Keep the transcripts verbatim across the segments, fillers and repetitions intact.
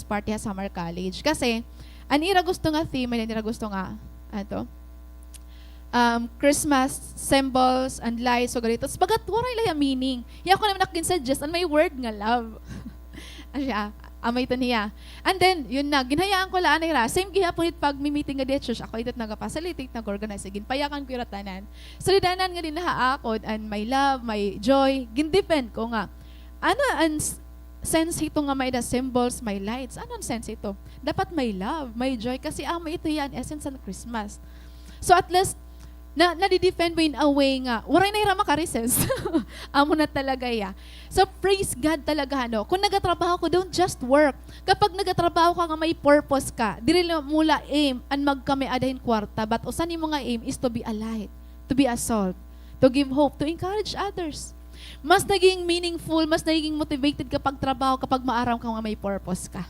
party ha Summer College. Kasi, an ira gusto nga theme, may ira gusto nga, ano to? Um, Christmas symbols and lights, so ganito. Bagat waray la hiya meaning. Hiya ko naman nagin-suggest, an may word nga love. Asya, amay ito niya. And then, yun na, ginhayaan ko la anay ra. Same gihapon it pag-meeting nga di church, ako ito nag-facilitate, nag-organize, ginpayakan ko ira tanan. So, didanan nga din ha akon, and may love, may joy, gin-defend ko nga. Ano an s-, sense hito nga may-ada symbols, may lights? Ano an sense hito? Dapat may love, may joy, kasi amo ito hiya an essence han Christmas. So at least, na, nadi-defend mo in a way nga, waray na hira maka-resist. Amo na talaga hiya. So praise God talaga, ano. Kung nagatrabaho ka, don't just work. Kapag nagatrabaho ka nga may purpose ka, diri la mo la aim an magkamay-ada hin kwarta, but usa nimo nga aim is to be a light, to be a salt, to give hope, to encourage others. Mas naging meaningful, mas naging motivated ka pagtrabaho kapag maaram ka nga may purpose ka.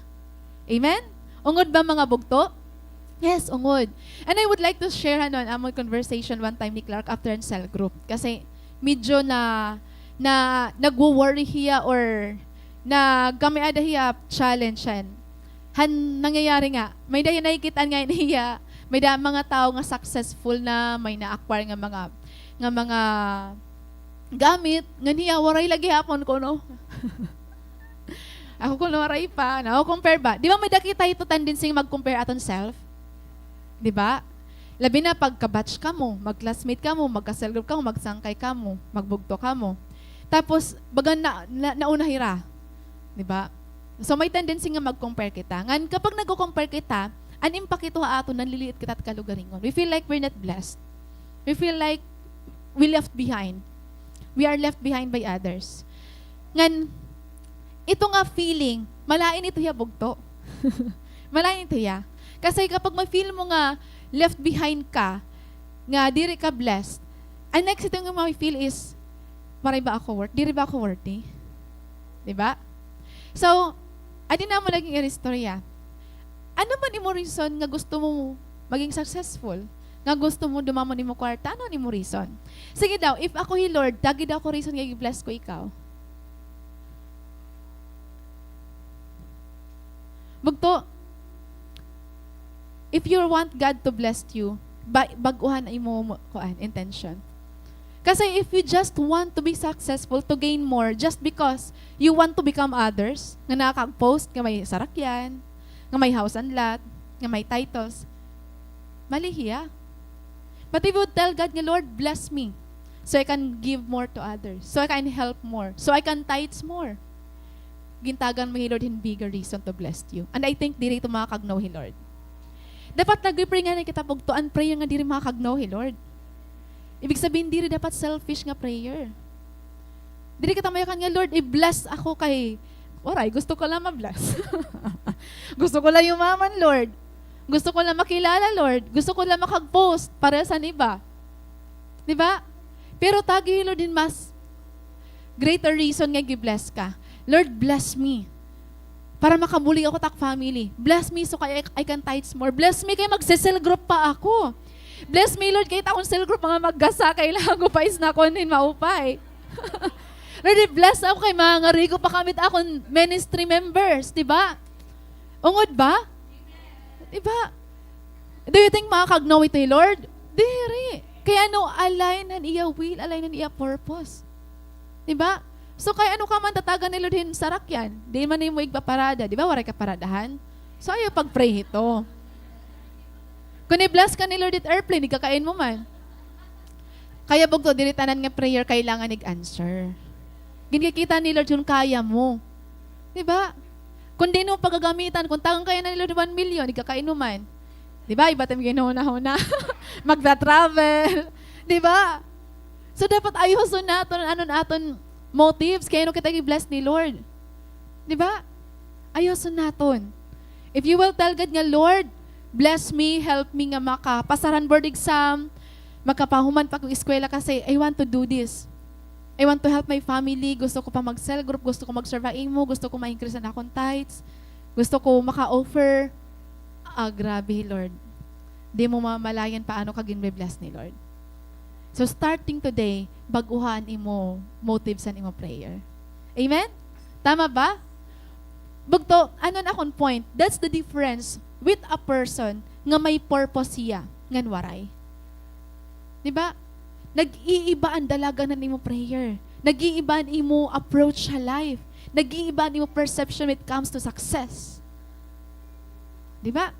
Amen? Ungod ba, mga bugto? Yes, ungod. And I would like to share, ano, an amon conversation one time ni Clark after an cell group. Kasi medyo na, na nagwo-worry hiya or nagkamay-ada hiya challenge han, han nangyayari nga. May-ada hiya nakikit-an nga hiya, may-ada mga tawo nga successful na, may na-acquire nga mga, nga mga gamit, ngan hiya waray la gihapon kuno. Ako kuno waray pa, nako-compare ba? Di ba may-ada kita hito tendency mag-compare aton self? Di ba? Labi na pagka-batch kamo, mag-classmate kamo, magka-cell group kamo, magsangkay kamo, magbugto kamo. Tapos, baga na, na, nauna hira. Di ba? So, may tendency nga mag-compare kita. Ngan kapag nagko-compare kita, an impact hito ha aton, nanliliit kita it kalugaringon. We feel like we're not blessed. We feel like we left behind. We are left behind by others. Ngan, ito nga feeling, malain ito hiya, bugto. Malain ito hiya. Kasi kapag ma-feel mo nga left behind ka, nga diri ka blessed, an next ito nga ma-feel is, waray ba ako worth? Diri ba ako worthy? Di ba? So, adi na mo naging ira istorya. Ano man imo reason nga gusto mo maging successful? Nga gusto mo dumamo an imo kwarta? Ano an imo reason? Sige daw, if ako hi Lord, tagi daw ako reason nga i-bless ko ikaw. Bugto, if you want God to bless you, ba-, bag-uhan imo mo-, kuan, intention. Kasi if you just want to be successful, to gain more, just because you want to become others, nga nakakag-post, nga may sarakyan, nga may house and lot, nga may titles, mali hiya. But if you would tell God nga, "Lord, bless me, so I can give more to others, so I can help more, so I can tithes more," gintagan mo hi Lord hin bigger reason to bless you. And I think diri ito makakagnaw hi Lord. Dapat nagpi-pray nga na kita, bugto, an prayer nga diri makakagnaw hi Lord. Ibig sabihin, diri dapat selfish nga prayer. Diri kita mayakan nga, "Lord, i-bless ako kay, waray, gusto ko lang ma-bless. Gusto ko lang yumaman, Lord. Gusto ko lang makilala, Lord. Gusto ko lang makag-post parehas han iba." Di ba? Pero tagi hi Lord hin mas greater reason nga gi-bless ka. "Lord, bless me. Para makabulig ako tak family. Bless me so kay I, I can tithes more. Bless me kay magse-cell group pa ako. Bless me, Lord, kay it akon cell group, mga maggasa, kailangan ko pa isnakon hin maupay. Lord, i-bless ako kay mangarigo pa kami it akon ministry members," di ba? Ungod ba? Di ba? Do you think makakagnaw ito hi Lord? Diri. Kay ano, align han iya will, align han iya purpose. Di ba? So, kay ano ka man tatagan ni Lord hin sarakyan? Di man imo igpaparada, di ba? Waray ka paradahan. So, ayaw pag-pray hito. Kon i-bless ka ni Lord it airplane, igkakain mo man. Kaya bugto, diri tanan nga prayer kailangan ig-answer. Ginkikita ni Lord kon kaya mo. Di ba? Kon diin mo pagagamitan, kon tagan kaya na ni Lord one million, igkakain mo man. Di ba? Iba it imo ginhunahuna. Magta-travel. Di ba? So, dapat ayuson naton an aton motives. Kay ano kita gi-bless ni Lord? Di ba? Ayuson naton. If you will tell God nga, "Lord, bless me, help me nga makapasar han board exam, makapahuman pa ako eskwela kasi I want to do this. I want to help my family. Gusto ko pa mag-cell group, gusto ko mag-serve ha imo, gusto ko ma-increase an akon tithes, gusto ko maka-offer." Ah, grabe, Lord. Di mo mamalayan paano ka ginbe-bless ni Lord. So, starting today, bag-uha an imo motives han imo prayer. Amen? Tama ba? Bugto, ano an akon point? That's the difference with a person nga may purpose hiya ngan waray. Di ba? Nag-iiba an dalagan han imo prayer. Nag-iiba an imo approach ha life. Nag-iiba an imo perception when it comes to success. Di ba?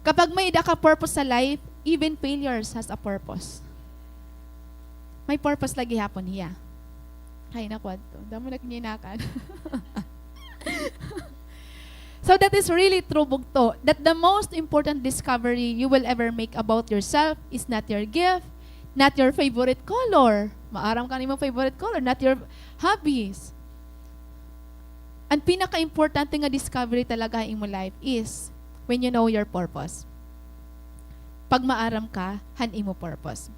Kapag may-ada ka purpose sa life, even failures has a purpose. May purpose la gihapon hiya. Hay, naku adto. Damo na kiniinakan. So that is really true, bugto, that the most important discovery you will ever make about yourself is not your gift, not your favorite color. Maaram ka han imo favorite color, not your hobbies. An pinaka-importante nga discovery talaga ha imo life is when you know your purpose. Pag maaram ka han imo purpose.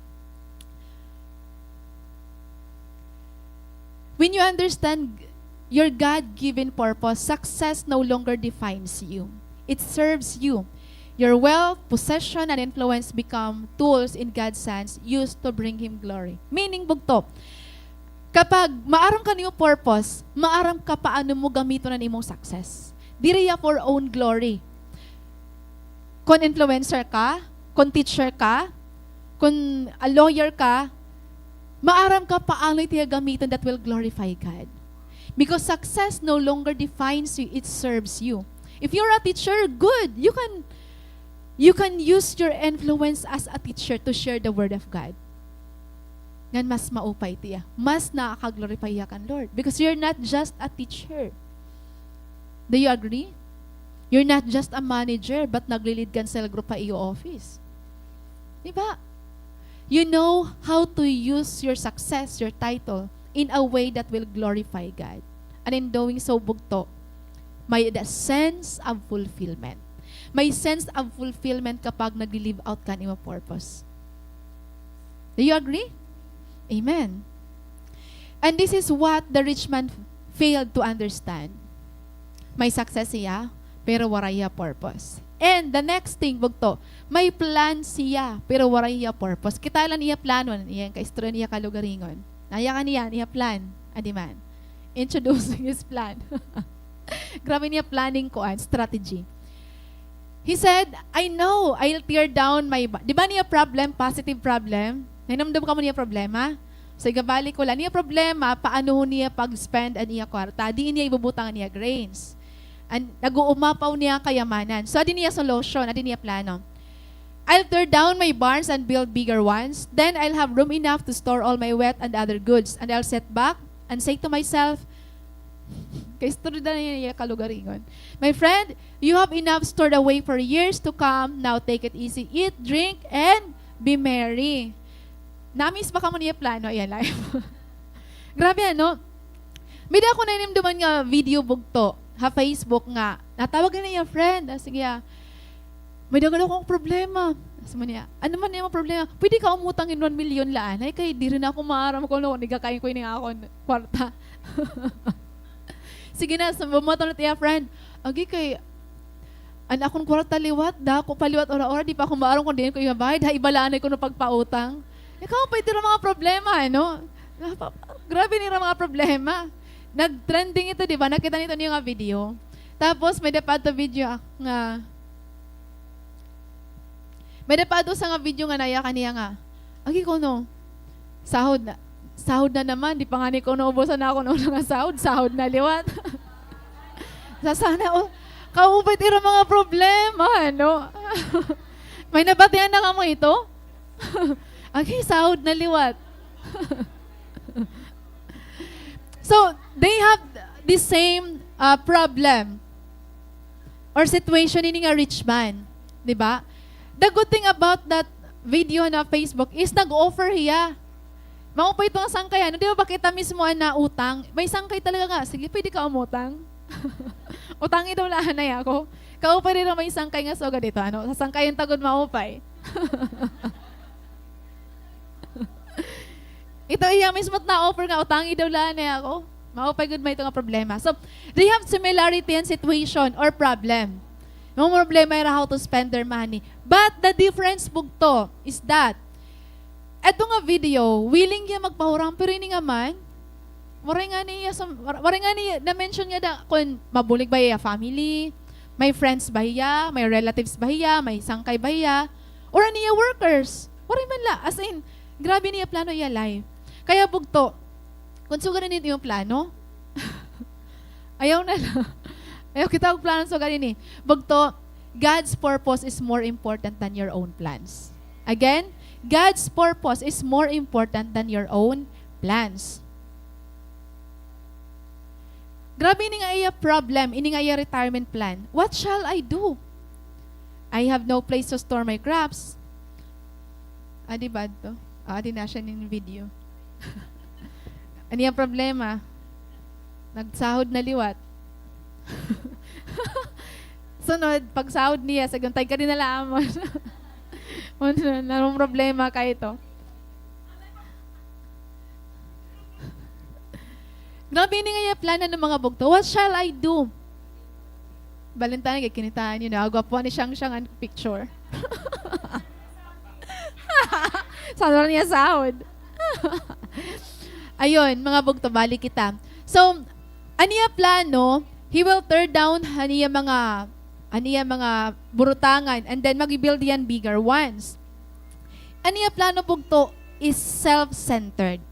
When you understand your God-given purpose, success no longer defines you. It serves you. Your wealth, possession, and influence become tools in God's hands used to bring Him glory. Meaning, bugto, kapag maaram ka han imo purpose, maaram ka paano mo gamiton an imong success. Diri hiya for own glory. Kon influencer ka, kon teacher ka, kon a lawyer ka, maaram ka paano it iya gamiton that will glorify God. Because success no longer defines you, it serves you. If you're a teacher, good. You can, you can use your influence as a teacher to share the word of God. Ngan mas maupay it iya. Mas nakaka-glorify hiya kan Lord. Because you're not just a teacher. Do you agree? You're not just a manager, but nagli-lead ka hin cell group ha iyo office. Di ba? You know how to use your success, your title, in a way that will glorify God. And in doing so, bugto, may the sense of fulfillment. May sense of fulfillment kapag nagli-live out ka han imo purpose. Do you agree? Amen. And this is what the rich man failed to understand. May success hiya, pero waray hiya purpose. And the next thing, bugto, may plan hiya, pero waray hiya purpose. Kita la an iya plano, an iya kaistorya han iya kalugaringon. Nayakan niya an iya plan. Adi man. Introducing his plan. Grabe an iya planning kuan, strategy. He said, "I know, I'll tear down my ba-," di ba an iya problem, positive problem? Nahinumdom kamo an iya problema? So, igabalik ko la. An iya problema, paano niya pag-spend an iya kwarta? Diin niya ibubutang an iya grains? An, nag-uumapaw an iya kayamanan. So, adi an iya solution, adi an iya plano. "I'll tear down my barns and build bigger ones. Then I'll have room enough to store all my wheat and other goods. And I'll sit back and say to myself," kaistorya na niya an iya kalugaringon, "My friend, you have enough stored away for years to come. Now take it easy. Eat, drink, and be merry." Namiss ba kamo an iya plano? Ayan, life. Grabe, ano? May-ada ako nahinumduman nga video, bugto, ha Facebook nga natawag an iya friend. Ah, sige, ah. "May-ada gad ako nga problema." Asa man niya? "Ano man imo problema?" "Pwede ka umutang hin one million la anay, kay diri na ako maaram kon ano, nagakain ko ini nga akon kwarta." Sige na, so, bumutang na it iya friend. "Agi, kay an akon kwarta liwat, dako pa liwat, ura-ura, di pa ako maaram kon diin ko ibabayad, ha iba la anay kuno pagpautang." Ikaw, pwede ra mga problema, ano? Napa-, grabe nira mga problema. Nag-trending ito, di ba? Nakita niyo ito nga video. Tapos, may-ada pa ito video ak-, nga, may-ada pa ito usa nga video nga nayakan niya nga, "Agi kuno, sahod na, sahod na naman, di pa ngani kuno ubos an akon una nga sahod, sahod na liwat." Sa sana all, kaupay it ira mga problema, ano? May nabatian na kamo ito? Agi, sahod na liwat. So, they have the same, uh, problem or situation ini nga rich man, di ba? The good thing about that video na Facebook is nag-offer hiya. Maupay ito nga sangkay, ano, di ba, kita mismo an nautang. May sangkay talaga nga, "Sige, pwede ka umutang." Utangi daw la anay ako. Kaupay diri may sangkay nga sugad ito, ano, sasangkayan ta gud maupay. Ito iya mismo it na-offer nga, "Utangi daw la anay ako." Maupay gud man ito nga problema. So, they have similarity in situation or problem. Mamroblema ira how to spend their money. But the difference, bugto, is that ito nga video, willing hiya magpahuram, pero ini nga man, Waray ngani iya, sum-, war-, waray ngani iya na-mention ngada kon mabulig ba iya family, may friends ba hiya, may relatives ba hiya, may sangkay ba hiya, or an iya workers. Waray man la. As in, grabe an iya plano iya life. Kaya bugto, kon sugad ini it imo plano, ayaw na la. Ayaw kita og plano sugad ini. Bugto, God's purpose is more important than your own plans. Again, God's purpose is more important than your own plans. Grabe ini nga iya problem, ini nga iya retirement plan. What shall I do? I have no place to store my crops. Adi ba adto? Ah, adi na siya nin video. Ano yung problema? Nagsahod na liwat. Sunod, pagsahod niya, saguntay ka din nala amon. Ano, narong problema ka ito? Grabe ini nga iya plano nga mga bugto. What shall I do? Balintana, kay kinitaan niyo na. Agwapo ni Shang Shang an picture. Sa niya sahod. Ayun, mga bugto, balik kita. So, an iya plano, he will tear down an iya mga, an iya mga burutangan, and then mag-build hiya hin bigger ones. An iya plano bugto is self-centered.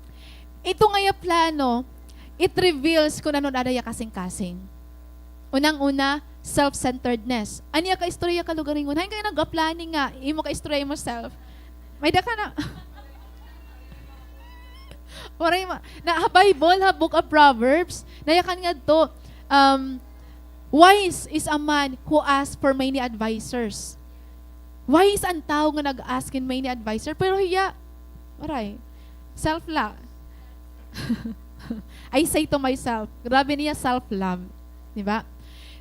Ito nga iya plano, it reveals kon ano an ada iya kasingkasing. Unang-una, self-centeredness. An iya kaistorya, kalugaringon. Hain kay nag-a-planning nga imo kaistorya imo self? May-ada ka na. Waray ma-, na, ha Bible, ha Book of Proverbs, nayakan ngadto, um, "Wise is a man who asks for many advisors." Wise an tawo nga nag-ask hin many advisor, pero hiya, waray. Self la. I say to myself, grabe niya self-love. Di ba?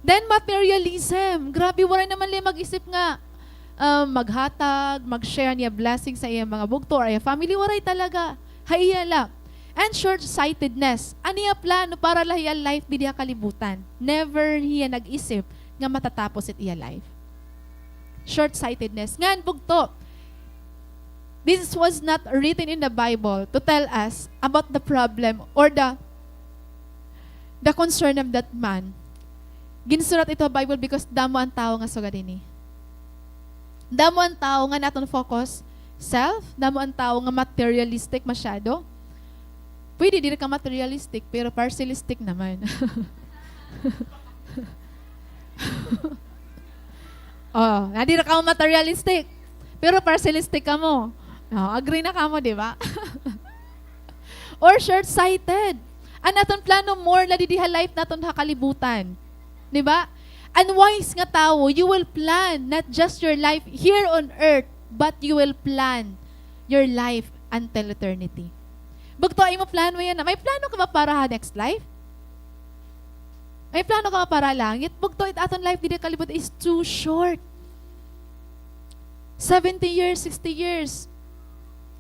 Then, materialism. Grabe, waray naman la mag-isip nga, um, maghatag, mag-share niya blessing sa iya mga bugto or iya family. Waray talaga. Ha iya la. And short-sightedness. An iya plano para la hiya life didi ha kalibutan. Never hiya nag-isip nga matatapos it iya life. Short-sightedness. Ngan, bugto, this was not written in the Bible to tell us about the problem or the, the concern of that man. Ginsurat ito ha Bible because damo an tawo nga sugad ini. Damo an tawo nga an aton focus, self, damo an tawo nga materialistic masyado. Pwede diri ka materialistic, pero parcelistic naman. Oh, na diri ka materialistic, pero parcelistic kamo. Oh, agree na kamo, di ba? Or short-sighted. An aton plano more la didi ha life naton ha kalibutan. Di ba? An wise nga tawo, you will plan not just your life here on earth, but you will plan your life until eternity. Bugto, imo plano yana. May plano ka ba para ha next life? May plano ka ba para ha langit? Bugto, it aton life didi ha kalibutan is too short. Seventy years, sixty years.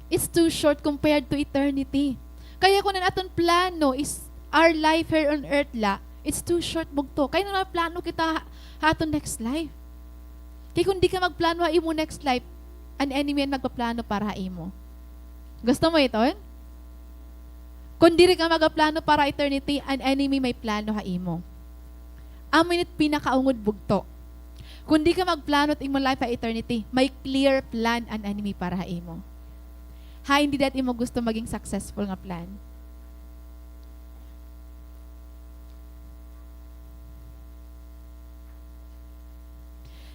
It's too short compared to eternity. Kaya kon an aton plano is our life here on earth la, it's too short, bugto. Kay nagplano kita ha, ha aton next life. Kay kon di ka magplano ha imo next life, an enemy an magpaplano para ha imo. Gusto mo iton? Kon diri ka magaplano para eternity, an enemy may plano ha imo. Amo ini it pinakaungod, bugto. Kon di ka magplano it imo life ha eternity, may clear plan an enemy para ha imo. Hain dida it imo gusto maging successful nga plan?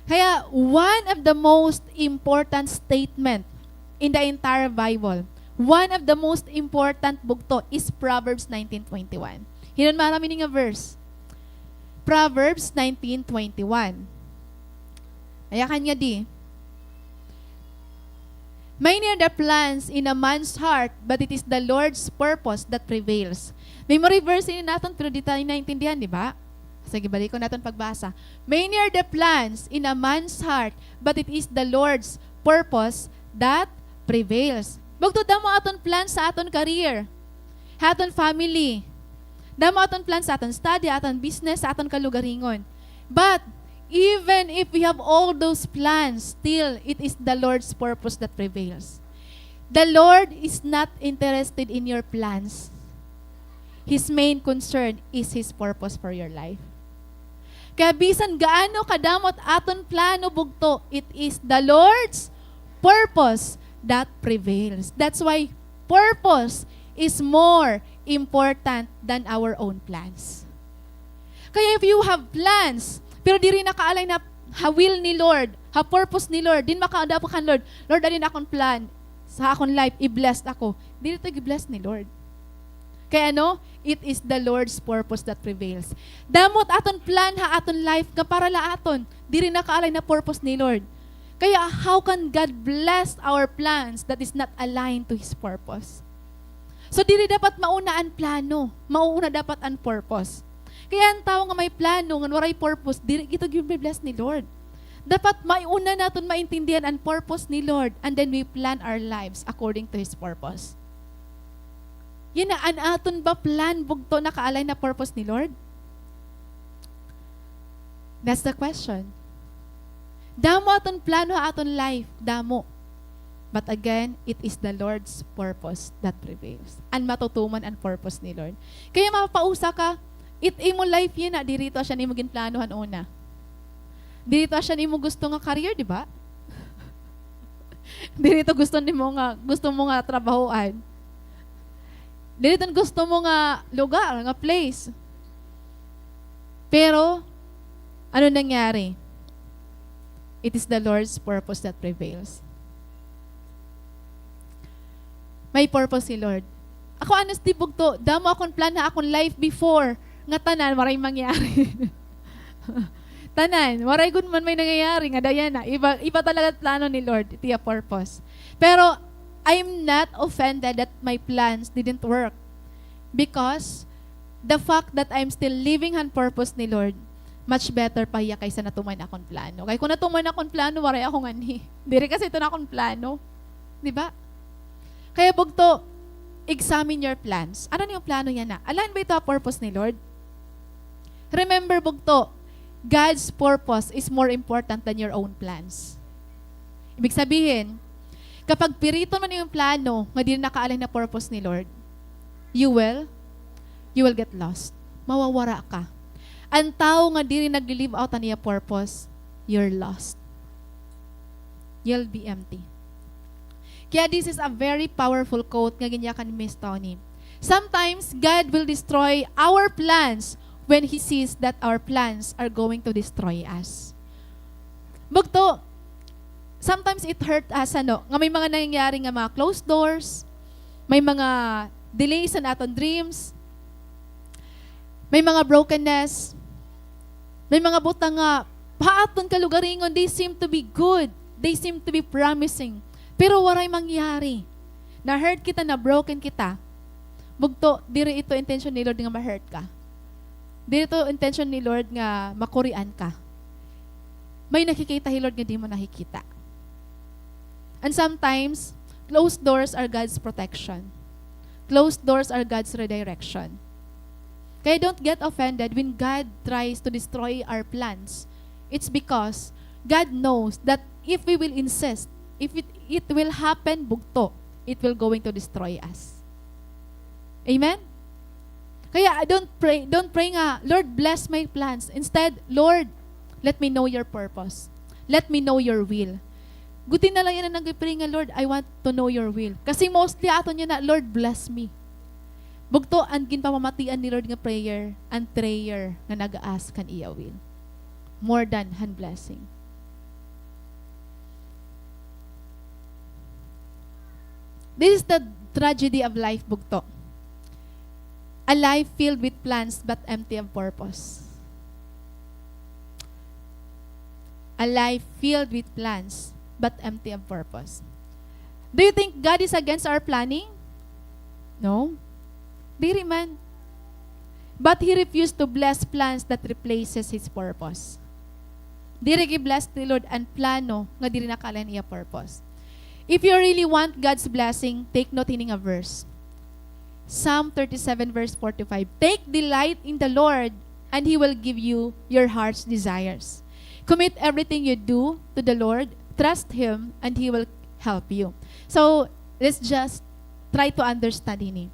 Kaya, one of the most important statement in the entire Bible, one of the most important bugto is Proverbs nineteen twenty-one. Hin-o an maaram ini nga verse? Proverbs nineteen twenty-one. Ayakan nga di. "Many are the plans in a man's heart, but it is the Lord's purpose that prevails." Memory verse ini naton, pero di ta naintindihan, di ba? Sige, balikon naton pagbasa. "Many are the plans in a man's heart, but it is the Lord's purpose that prevails." Bugto, damo aton plans sa aton career, ha aton family. Damo aton plans sa aton study, aton business, sa aton kalugaringon. But even if we have all those plans, still, it is the Lord's purpose that prevails. The Lord is not interested in your plans. His main concern is His purpose for your life. Kaya bisan gaano kadamo it aton plano, bugto, it is the Lord's purpose that prevails. That's why purpose is more important than our own plans. Kaya if you have plans, pero diri nakaalay na ha will ni Lord, ha purpose ni Lord, diri makaadto pa kan Lord, "Lord, adi an akon plan sa akon life, i-bless ako." Diri ito gi-bless ni Lord. Kay ano? It is the Lord's purpose that prevails. Damo it aton plan ha aton life nga para la aton, diri nakaalay na purpose ni Lord. Kaya how can God bless our plans that is not aligned to His purpose? So, diri dapat mauna an plano. Mauuna dapat an purpose. Kaya an tawo nga may plano ngan waray purpose, diri gito gin-bless ni Lord. Dapat maiuna naton maintindihan an purpose ni Lord, and then we plan our lives according to His purpose. Yana, an aton ba plan, bugto, nakaalay na purpose ni Lord? That's the question. Damo aton plano ha aton life, damo. But again, it is the Lord's purpose that prevails. An matutuman an purpose ni Lord. Kaya mapausa ka, it imo life yana, diri ito asya an imo ginplano han una. Diri ito asya an imo gusto nga career, di ba? Diri ito gusto nimo nga, gusto mo nga trabahoan. Diri ito an gusto mo nga lugar, nga place. Pero, ano nangyari? It is the Lord's purpose that prevails. May purpose si Lord. Ako, honestly, bugto, damo akon plan ha akon life before, nga tanan, waray mangyari. Tanan, waray gud man may nangyayari, ngada yana, iba, iba talaga plano ni Lord, it iya purpose. Pero, I'm not offended that my plans didn't work. Because, the fact that I'm still living han purpose ni Lord, much better pa hiya kaysa natuman akon plano. Kay kon natuman akon plano, waray ako nganhi. Diri kasi ito an akon plano. Di ba? Kaya bugto, examine your plans. Ano an imo plano yana? Align ba ito ha purpose ni Lord? Remember, bugto, God's purpose is more important than your own plans. Ibig sabihin, kapag piriton mo an imo plano nga diri nakaalay ha purpose ni Lord, you will, you will get lost. Mawawara ka. An tawo nga diri nagli-live out han iya purpose, you're lost. You'll be empty. Kaya this is a very powerful quote nga ginyakan ni Miss Tony. Sometimes, God will destroy our plans when He sees that our plans are going to destroy us. Bugto, sometimes it hurt us, ano, nga may mga nangyayari nga mga closed doors, may mga delays sa aton dreams, may mga brokenness, may mga butang nga ha aton kalugaringon, they seem to be good, they seem to be promising, pero waray mangyari. Na-hurt kita, na-broken kita. Bugto, diri ito intensyon ni Lord nga ma-hurt ka. Diri ito intensyon ni Lord nga makurian ka. May nakikita hi Lord nga di mo nakikita. And sometimes, closed doors are God's protection. Closed doors are God's redirection. Kaya don't get offended when God tries to destroy our plans. It's because God knows that if we will insist, if it, it will happen, bugto, it will going to destroy us. Amen? Kaya, ah, don't pray, don't pray nga, "Lord, bless my plans." Instead, "Lord, let me know your purpose. Let me know your will." Gutiay na la yana nga nag-pray nga, "Lord, I want to know your will." Kasi mostly aton yana, "Lord, bless me." Bugto, an ginpamamatian ni Lord nga prayer, an prayer nga nag-a-ask han iya will. More than han blessing. This is the tragedy of life, bugto. A life filled with plans but empty of purpose. A life filled with plans but empty of purpose. Do you think God is against our planning? No. Diri man. But He refused to bless plans that replaces His purpose. Diri gi-bless ni Lord an plano nga diri nakaalay han iya purpose. If you really want God's blessing, take note hini nga verse. Psalm thirty-seven verse forty-five, "Take delight in the Lord, and He will give you your heart's desires." Commit everything you do to the Lord, trust Him, and He will help you. So, let's just try to understand hini.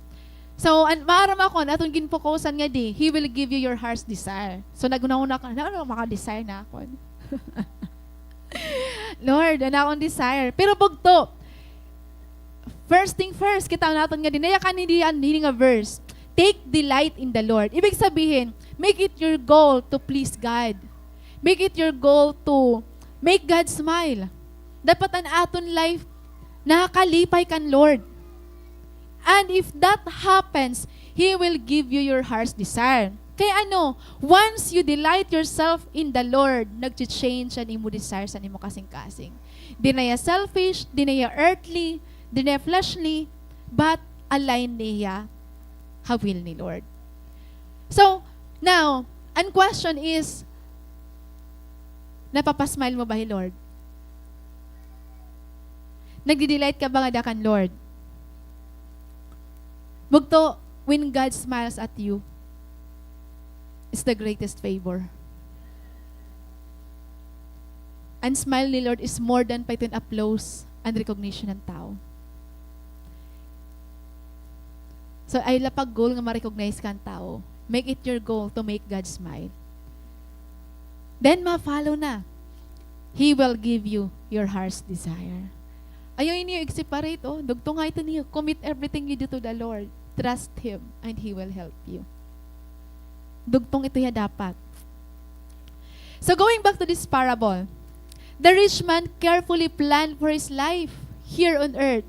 So, an, maaram ako, an aton ginpokusan ngadi, He will give you your heart's desire. So, naghunahuna ka, ano, ano, maka-desire na ako. Lord, an akon desire. Pero bugto, first thing first, kita naton ngadi, nayakan hini, an, hini nga verse, "Take delight in the Lord." Ibig sabihin, make it your goal to please God. Make it your goal to make God smile. Dapat an aton life nakakalipay kan Lord. And if that happens, He will give you your heart's desire. Kay ano, once you delight yourself in the Lord, nagche-change an imo desires, an imo kasingkasing. Di na hiya selfish, di na hiya earthly, di na hiya fleshly, but align na hiya ha will ni Lord. So, now, an question is, napapasmile mo ba hi Lord? Nagdi-delight ka ba ngada kan Lord? Bugto, when God smiles at you, it's the greatest favor. An smile ni Lord is more than pa iton applause and recognition han tawo. So, ayaw la pag-goal nga ma-recognize ka han tawo. Make it your goal to make God smile. Then, ma-follow na. He will give you your heart's desire. Ayaw niyo i-separate, oh. Dugtong ha ito niyo. Commit everything you do to the Lord. Trust Him, and He will help you. Dugtong ito hiya dapat. So, going back to this parable, the rich man carefully planned for his life here on earth,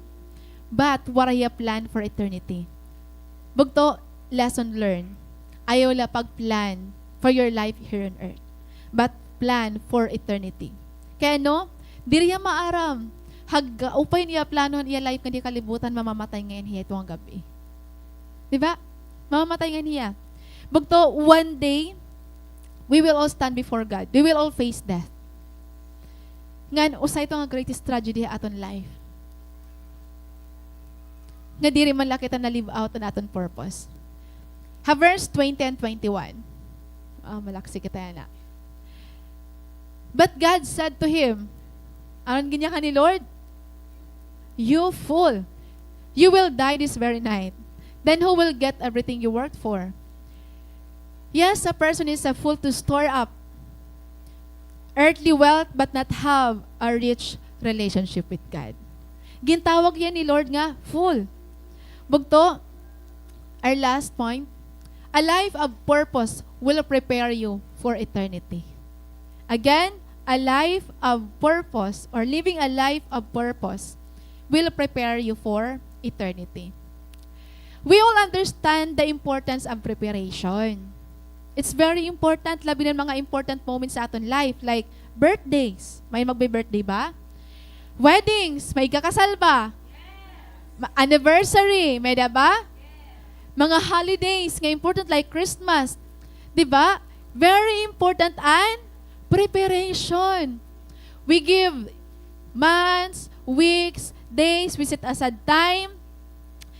but waray hiya plan for eternity. Bugto, lesson learned. Ayaw la pag-plan for your life here on earth, but plan for eternity. Kay ano, diri hiya maaram. Hag-, upay niya plano an iya life ngadi ha kalibutan, mamamatay ngay-an hiya ito nga gab-i. Di ba? Mamamatay ngay-an hiya. Bugto, one day, we will all stand before God. We will all face death. Ngan, usa ito nga greatest tragedy ha aton life. Nga diri man la kita na-live out an aton purpose. Ha verse twenty and twenty-one. Ah, malaksi kita yana. But God said to him, ano an ginyakan ni Lord? "You fool, you will die this very night. Then who will get everything you worked for?" Yes, a person is a fool to store up earthly wealth but not have a rich relationship with God. Gintawag hiya ni Lord nga fool. Bugto, our last point, a life of purpose will prepare you for eternity. Again, a life of purpose or living a life of purpose will prepare you for eternity. We all understand the importance of preparation. It's very important, labi na mga important moments sa aton life, like birthdays. May magbi-birthday ba? Weddings, may ikakasal ba? Ma-, anniversary, may-ada ba? Mga holidays nga important like Christmas. Di ba? Very important an preparation. We give months, weeks, days, we set aside time,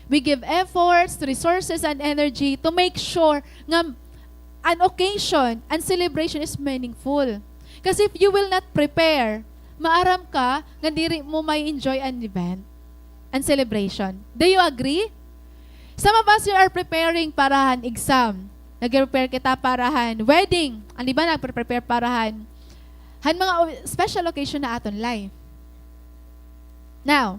we give efforts, resources, and energy to make sure nga an occasion, an celebration is meaningful. Kasi if you will not prepare, maaram ka nga diri mo ma-enjoy an event, an celebration. Do you agree? Some of us here are preparing para han exam. Nagre-prepare kita para han wedding. An iba nagpre-prepare para han, han mga o-, special occasion ha aton life. Now,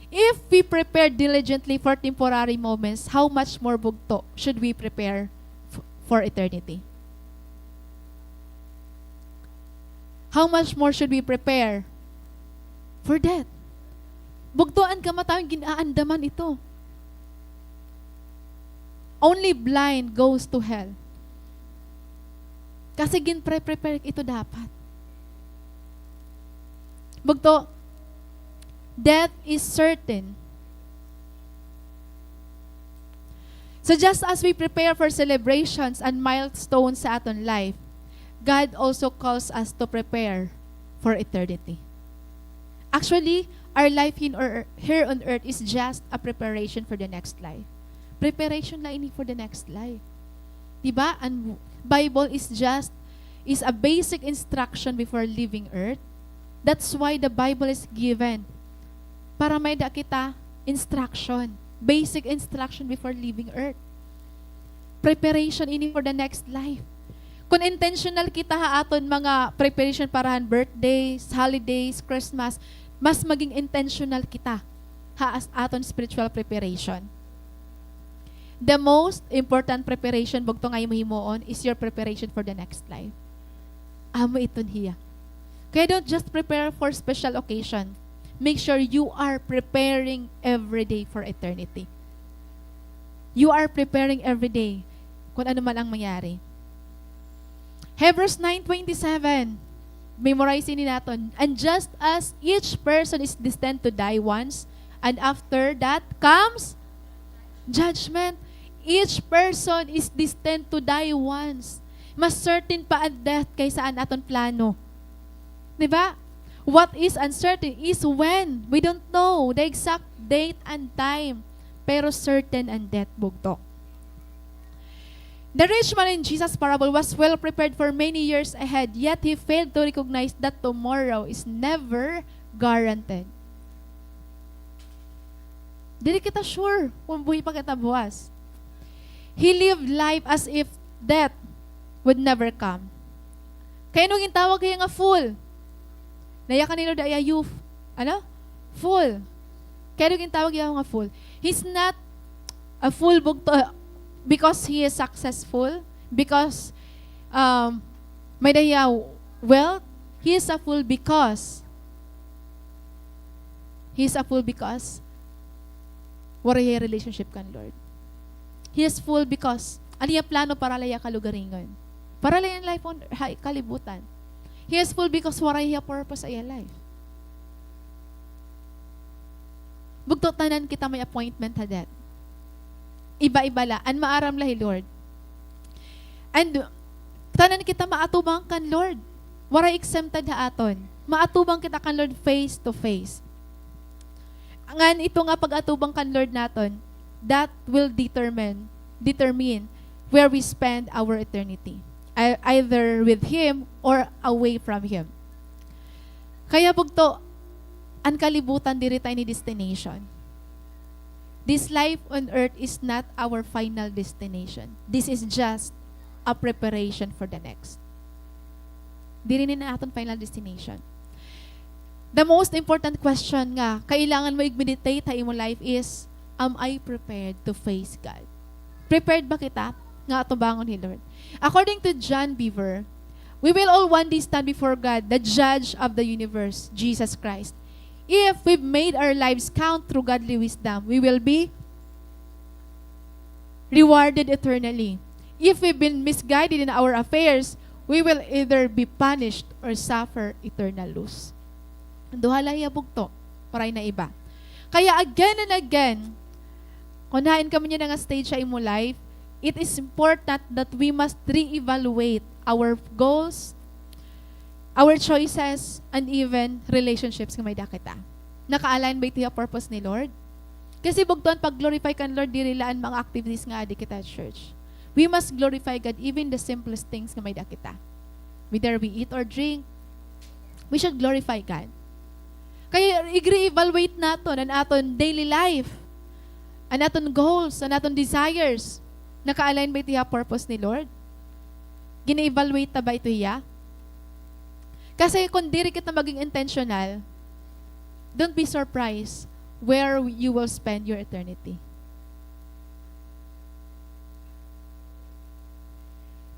if we prepare diligently for temporary moments, how much more bugto should we prepare f-, for eternity? How much more should we prepare for death? Bugto an kamatayon, gin-aandaman ito. Only blind goes to hell. Kasi ginpre-prepare ito dapat. Bugto, death is certain. So just as we prepare for celebrations and milestones sa aton life, God also calls us to prepare for eternity. Actually, our life in ear-, here on earth is just a preparation for the next life. Preparation la ini for the next life. Di ba? An Bible is just, is a basic instruction before leaving earth. That's why the Bible is given. Para may-ada kita instruction Basic instruction before leaving earth. Preparation ini for the next life. Kon intentional kita ha aton mga preparation para han birthdays, holidays, Christmas, mas maging intentional kita ha as-, aton spiritual preparation. The most important preparation, bugto, nga imo himuon is your preparation for the next life. Amo iton hiya. Kaya don't just prepare for special occasion. Make sure you are preparing every day for eternity. You are preparing every day kung ano man ang mangyari. Hebrews nine twenty-seven. Memorize ini naton. And just as each person is destined to die once, and after that comes judgment. Each person is destined to die once. Mas certain pa an death kaysa an aton plano. Di ba? What is uncertain is when. We don't know the exact date and time. Pero certain an death, bugto. The rich man in Jesus' parable was well prepared for many years ahead, yet he failed to recognize that tomorrow is never guaranteed. Diri kita sure kung buhi pa kita buwas. He lived life as if death would never come. Kay ano gintawag hiya nga fool? Nayakan nila da iya youth. Ano? Fool. Kay ano gintawag hiya nga fool? He's not a fool bugto, because he is successful, because, um, may-ada hiya wealth. He is a fool because He is a fool because waray hiya relationship kan Lord. He is fool because an iya plano para la hiya kalugaringon. Para la hiya life on, ha kalibutan. He is fool because waray hiya purpose ha iya life. Bugto, tanan kita may appointment ha death. Iba-iba la. An maaram la hi Lord. And tanan kita maatubang kan Lord. Waray exempted ha aton. Maatubang kita kan Lord face to face. Ngan ito nga pag-atubang kan Lord naton, that will determine, determine where we spend our eternity. Ei-, either with Him or away from Him. Kaya bugto, an kalibutan diri ta ini destination. This life on earth is not our final destination. This is just a preparation for the next. Diri ini an aton final destination. The most important question nga kailangan mo i-meditate ha imo life is, am I prepared to face God? Prepared ba kita nga atubangon hi Lord? According to John Beaver, we will all one day stand before God, the judge of the universe, Jesus Christ. If we've made our lives count through godly wisdom, we will be rewarded eternally. If we've been misguided in our affairs, we will either be punished or suffer eternal loss. Duha la hiya bugto, waray na iba. Kaya again and again, kon hain ka man yana nga stage sa imo life, it is important that we must re-evaluate our goals, our choices, and even relationships nga may-ada kita. Naka-align ba ito ha purpose ni Lord? Kasi bugto an pag-glorify kan Lord, diri la an mga activities nga adi kita ha church. We must glorify God even the simplest things nga may-ada kita. Whether we eat or drink, we should glorify God. Kaya i-re-evaluate naton an aton daily life, an aton goals, an aton desires. Naka-align ba ito ha purpose ni Lord? Gina-evaluate ta ba ito hiya? Kasi kung diri kita maging intentional, don't be surprised where you will spend your eternity.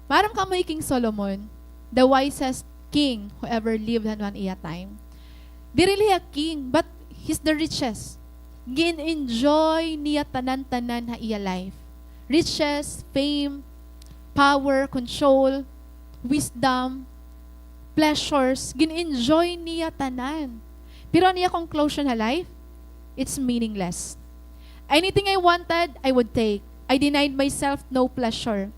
Maaram kamo hi King Solomon, the wisest king who ever lived han, han iya time. Diri la hiya king, but he's the richest. Gin-enjoy niya tanan-tanan ha iya life. Riches, fame, power, control, wisdom, pleasures, gin-enjoy niya tanan. Pero an iya conclusion ha life, it's meaningless. Anything I wanted, I would take. I denied myself no pleasure.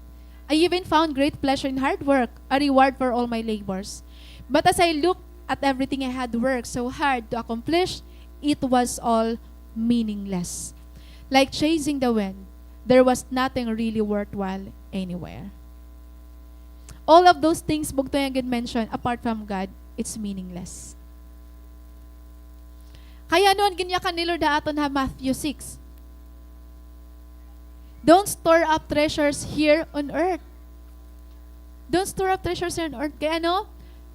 I even found great pleasure in hard work, a reward for all my labors. But as I looked at everything I had worked so hard to accomplish, it was all meaningless. Like chasing the wind, there was nothing really worthwhile anywhere. All of those things, bugto nga gin-mention, apart from God, it's meaningless. Kaya ano an ginyakan ni Lord ha aton ha Matthew six? Don't store up treasures here on earth. Don't store up treasures here on earth. Kay ano?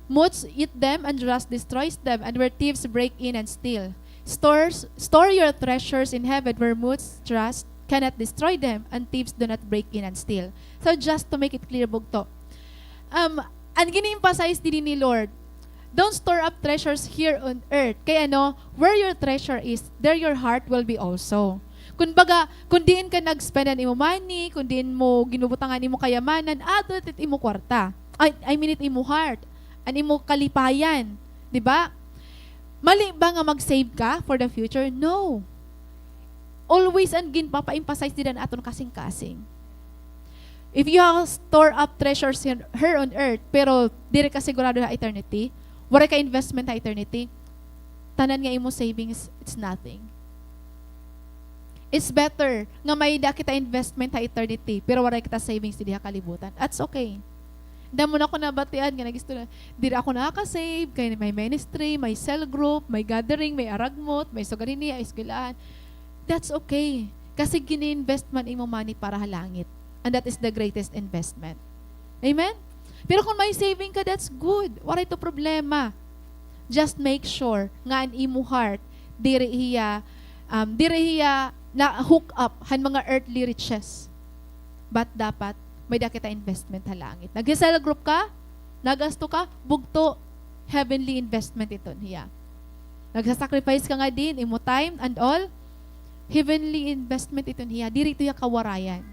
Moths eat them and rust destroys them, and where thieves break in and steal. Stores, store your treasures in heaven where moths, rust cannot destroy them, and thieves do not break in and steal. So just to make it clear, bugto. Um, an gini-emphasize didi ni Lord, don't store up treasures here on earth. Kay ano, where your treasure is, there your heart will be also. Kumbaga, kun diin ka nag-spend an imo money, kun diin mo ginbubutangan imo kayamanan, ato it imo kwarta. Ay, I mean it imo heart, an imo kalipayan, di ba? Mali ba nga mag-save ka for the future? No. Always an ginpapa-emphasize dida an aton kasingkasing. If you have store up treasures here, here on earth, pero diri ka sigurado ha eternity, waray ka investment ha eternity, tanan nga imo savings, it's nothing. It's better nga may-ada kita investment ha eternity, pero waray kita savings didi ha kalibutan. That's okay. Damo na ako nabatian nga nag-istorya, diri ako nakaka-save, kay may ministry, may cell group, may gathering, may aragmot, may sugad hini, eskwelahan. That's okay. Kasi gini-invest man imo money para ha langit. And that is the greatest investment. Amen? Pero kung may saving ka, that's good. Waray to problema. Just make sure nga an imo heart, diri hiya, um, diri hiya na-hook up han mga earthly riches. But dapat, may-ada kita investment ha langit. Nag-cell group ka, nagasto ka, bugto, heavenly investment iton hiya. Nagsasacrifice ka ngadi hin imo time and all, heavenly investment iton hiya. Diri ito hiya kawarayan.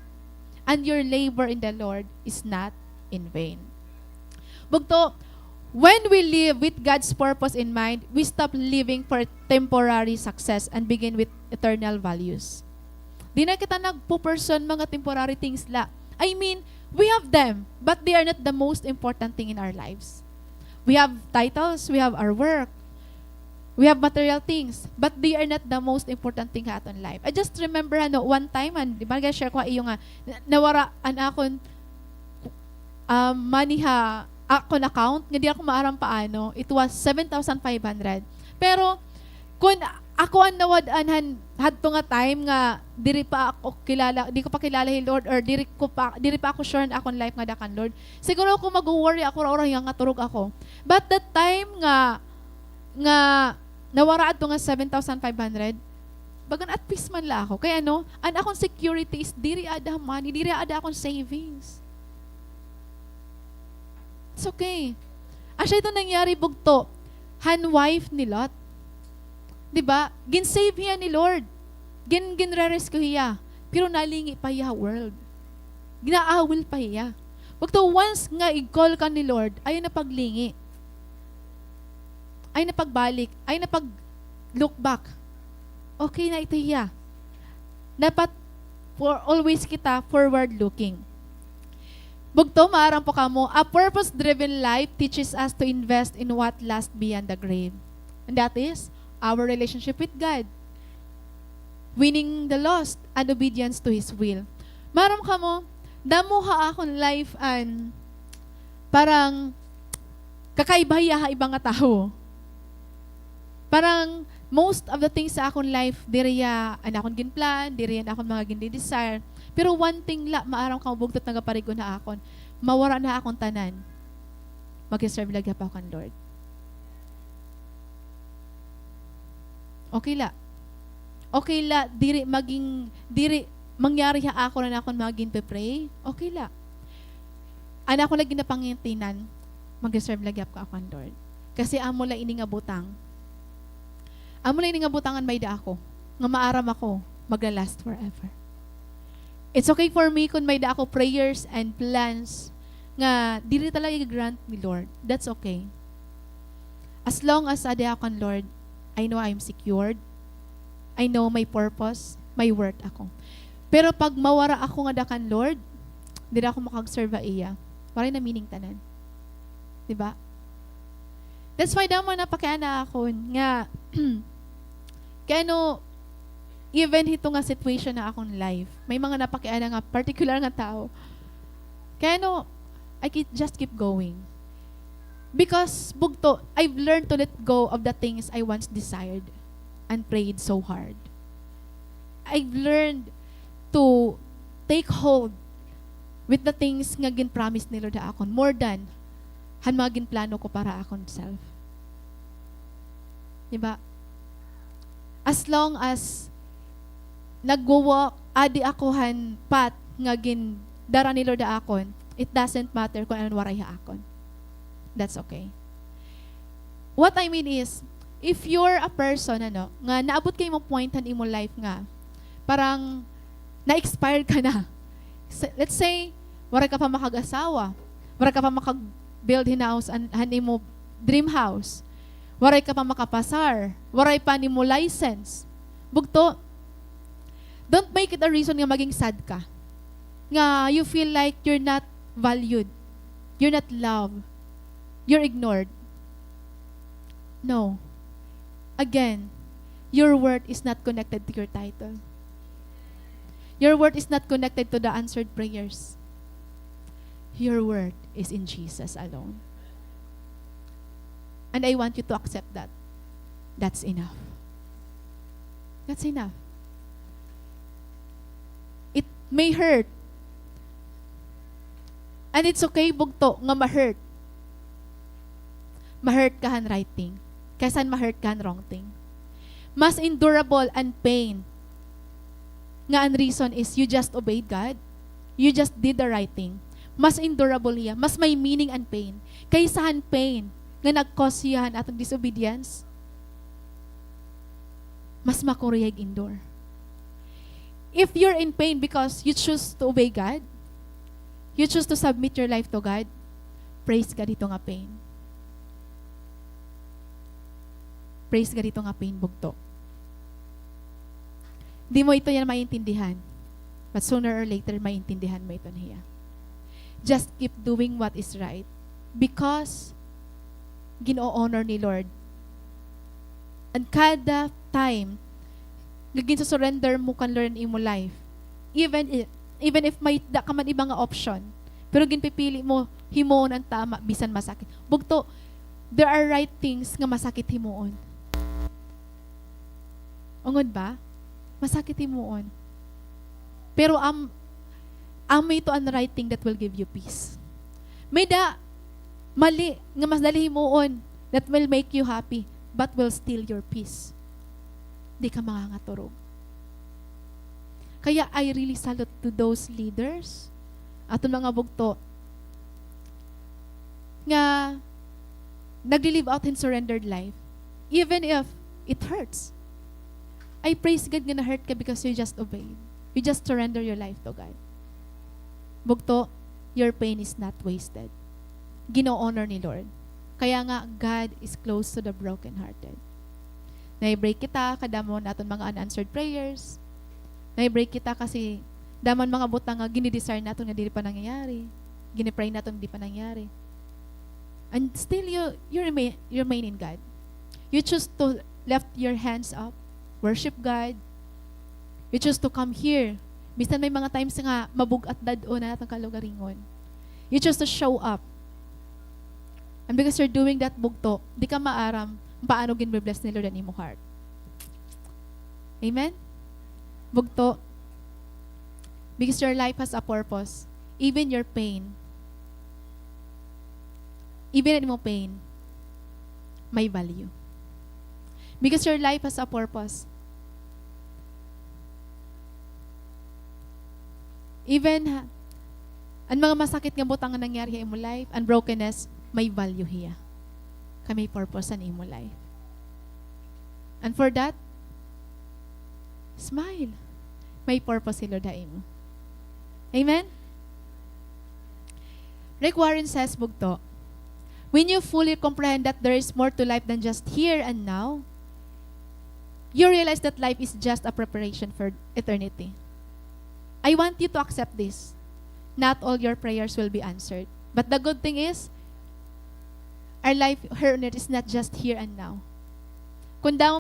And your labor in the Lord is not in vain. Bugto, when we live with God's purpose in mind, we stop living for temporary success and begin with eternal values. Di na kita nagpupursue han mga temporary things la. I mean, we have them, but they are not the most important thing in our lives. We have titles, we have our work, we have material things, but they are not the most important thing ha aton life. I just remember, ano, one time, an, di ba, nag-share ko ha iyo nga, na-, nawara an akon, um, money ha akon account, nga di ako maaram paano. It was seven thousand five hundred. Pero, kun ako an nawad-an han hadto nga time nga diri pa ako kilala, di ko pa kilala hi Lord, or diri ko pa, diri pa ako sure an akon life ngada kan Lord, siguro ako mag-worry ako, ura-ura nga turog ako. But that time nga, nga nawara adto nga seven thousand five hundred, bagan at peace man la ako. Kay ano, an akon security is diri ada money, diri ada akon savings. It's okay. Asya ito nangyari, bugto, han wife ni Lot. Di ba? Gin-save hiya ni Lord. Gin-, ginre-rescue hiya. Pero nalingi pa hiya ha world. Ginaawil pa hiya. Bugto, once nga i-call ka ni Lord, ayaw na paglingi. Ayaw na pagbalik. Ayaw na pag-look back. Okay na ito hiya. Dapat for always kita forward looking. Bugto, maaram pa kamo, a purpose-driven life teaches us to invest in what lasts beyond the grave. And that is our relationship with God. Winning the lost and obedience to His will. Maaram kamo, damo ha akon life an parang kakaiba hiya ha iba nga tawo. Parang most of the things sa akon life, diri hiya an akon ginplan, diri hiya an akon mga gindi-desire. Pero one thing la, maaram kamo, bugto, it nagaparigon ha akon, mawara na ha akon tanan, mag-serve la gihap ako kan Lord. Okay la. Okay la, diri maging, diri mangyari ha akon an akon mga ginpe-pray. Okay la. An akon la ginapangintinan, mag-serve la gihap ako kan Lord. Kasi amo la ini nga butang. Amo la ini nga butang an may-ada ako, nga maaram ako, magla-last forever. It's okay for me kun may-ada ako prayers and plans nga diri talaga i-grant ni Lord. That's okay. As long as ada ako kan Lord, I know I'm secured. I know may purpose, may worth ako. Pero pag mawara ako ngada kan Lord, diri ako makag-serve ha iya. Waray na meaning tanan. Di ba? That's why damo napakiana akon nga, kay ano, even hito nga situation ha akon life, may mga napakiana nga particular nga tawo. Kay ano, I keep, just keep going. Because, bugto, I've learned to let go of the things I once desired and prayed so hard. I've learned to, take hold with the things nga gin-promise ni Lord ha akon, more than han mga ginplano ko para akon self. Di ba? As long as nagwo-walk, adi ako han path nga gindara ni Lord ha akon, it doesn't matter kon ano an waray ha akon. That's okay. What I mean is, if you're a person, ano, nga naabot ka ha imo point han imo life nga parang na-expired ka na. Sa-, let's say, waray ka pa makag-asawa, waray ka pa makag-build hinaus an-, han imo dream house, waray ka pa makapasar, waray pa nimo license. Bugto, don't make it a reason nga maging sad ka. Nga you feel like you're not valued, you're not loved, you're ignored. No. Again, your worth is not connected to your title. Your worth is not connected to the answered prayers. Your worth is in Jesus alone. And I want you to accept that. That's enough. That's enough. It may hurt. And it's okay, bugto, nga ma-hurt. Ma-hurt ka han right thing kaysa ma-hurt ka han wrong thing. Mas endurable an pain nga an reason is you just obeyed God. You just did the right thing. Mas endurable hiya. Mas may meaning an pain kaysa han pain nga nag-cause hiya han aton disobedience. Mas makuri hiya ig-endure. If you're in pain because you choose to obey God, you choose to submit your life to God, praise God hito nga pain. Praise God hito nga pain, bugto. Di mo ito yan maintindihan. But sooner or later, maintindihan mo ito na hiya. Just keep doing what is right. Because gin-o-honor ni Lord. And kada time nga ginsusurrender mo kan Lord an imo life, even if, even if may da ka man iba nga option, pero ginpipili mo himuon an tama bisan masakit. Bugto, there are right things nga masakit himuon. Ungod ba? Masakit himuon. Pero am-, amo ito an right thing that will give you peace. May-ada mali nga mas dali himuon that will make you happy but will steal your peace. Di ka mangangaturog. Kaya I really salute to those leaders, aton mga bugto, nga nagli-live out hin surrendered life, even if it hurts. I praise God nga na-hurt ka because you just obeyed. You just surrender your life to God. Bugto, your pain is not wasted. Gino-honor ni Lord. Kaya nga, God is close to the brokenhearted. Nai-break kita, kadamo naton mga unanswered prayers. Nai-break kita kasi damo an mga butang nga gini-desire naton nga diri pa nangyayari. Gini-pray naton nga di pa nangyayari. And still you, you remain, you remain in God. You choose to lift your hands up, worship God. You choose to come here. Bisan may mga times nga mabug-at dad-on an aton kalugaringon. You choose to show up. And because you're doing that, bugto, di ka maaram paano ginbe-bless ni Lord an imo heart. Amen? Bugto, because your life has a purpose. Even your pain, even an imo pain, may value. Because your life has a purpose. Even ha-, an mga masakit nga butang nga nangyari ha imo life, an brokenness, may value hiya. Kay may purpose an imo life. And for that, smile. May purpose hi Lord ha imo. Amen? Rick Warren says, bugto, "When you fully comprehend that there is more to life than just here and now, you realize that life is just a preparation for eternity." I want you to accept this. Not all your prayers will be answered. But the good thing is, our life here on earth is not just here and now. Kun damo